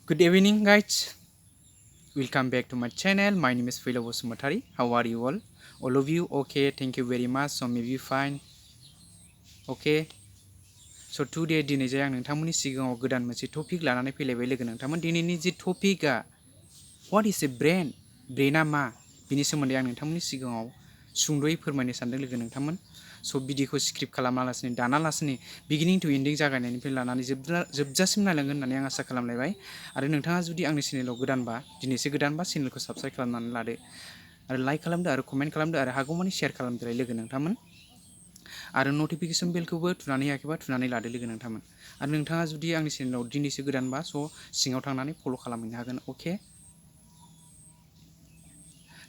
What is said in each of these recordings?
Good evening, guys. Welcome back to my channel. My name is Philo Basumatari. How are you all? All of you okay? Thank you very much. So maybe fine. Okay. So today दिनै जे आं नोंथांमोननि सिगाङाव गोदान मोनसे topic लानानै फैलायबाय लोगो नोंथांमोन दिनैनि जे टपिकआ व्हाट इज ए ब्रेन ब्रेना मा बिनि सोमोन्दै आं नोंथांमोननि सिगाङाव सुंद'यै फोरमायनो सानदों लोगो नोंथांमोन स' भिडिअखौ स्क्रिप्ट खालामालासिनो दानालासिनो बिगिनिं टु एन्डिं जागायनायनिफ्राय लानानै जोबजासिम नायलांगोन होननानै आं आसा खालामलायबाय आरो नोंथाङा जुदि आंनि चेनेलाव गोदानबा दिनैसो गोदानबा चेनेलखौ साबस्क्राइब खालामनानै लादो आरो लाइक खालामदो आरो कमेन्ट खालामदो आरो हागौमानि शेयार खालामदोलाय लोगो नोंथांमोन आरो नटिफिकेसन बेलखौबो थुनानै होयाखैबा थुनानै लादो लोगो नोंथांमोन आरो नोंथाङा जुदि आंनि चेनेलाव दिनैसो गोदानबा स' सिङाव थांनानै फल' खालामहैनो हागोन अके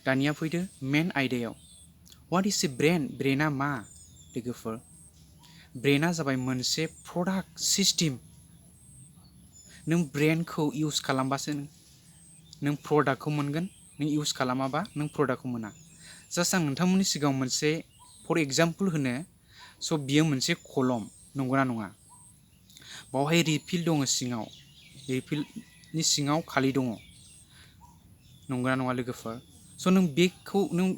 दानिया फैदो मेन आयदायाव व्हाट इज ए ब्रेन ब्रेना मा लोगोफोर ब्रेना जाबाय मोनसे प्रडाक्ट सिस्टेम नों ब्रेनखौ इउज खालामबासो नों प्रडाक्टखौ मोनगोन नों इउज खालामाबा नों प्रडाक्टखौ मोना जास्ट आं नोंथांमोननि सिगाङाव मोनसे फर एग्जाम्पल होनो स' बियो मोनसे कलम नंगौना नङा बावहाय रिफिल दङ सिङाव रिफिलनि सिङाव खालि दङ नंगौना नङा लोगोफोर स' नों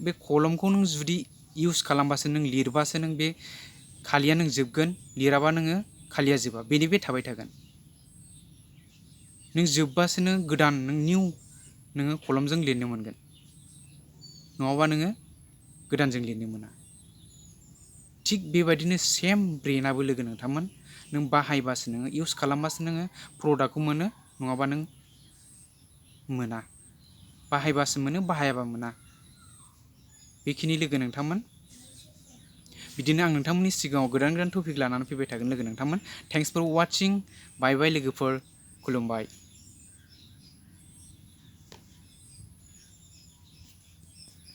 बे कलमखौ नों जुदि इउज खालामबासो नों लिरबासो नों बे खालिया नों जोबगोन लिराबा नोङो खालिया जोबा बेनि बे थाबाय थागोन नों जोबबासो नों गोदान नों निउ नोङो कलमजों लिरनो मोनगोन नङाबा नोङो गोदानजों लिरनो मोना थिग बेबायदिनो सेम ब्रेनाबो लोगो नोंथांमोन नों बाहायबासो नोङो इउज खालामबासो नोङो प्रडाक्टखौ मोनो नङाबा नों मोना बाहायबासो मोनो बाहायाबा मोना बेखिनि लोगो नोंथांमोन बिदिनो आं नोंथांमोननि सिगाङाव गोदान गोदान टपिक लानानै फैबाय थागोन लोगो नोंथांमोन थेंक्स फर वाचिं बाय बाय लोगोफोर खुलुमबाय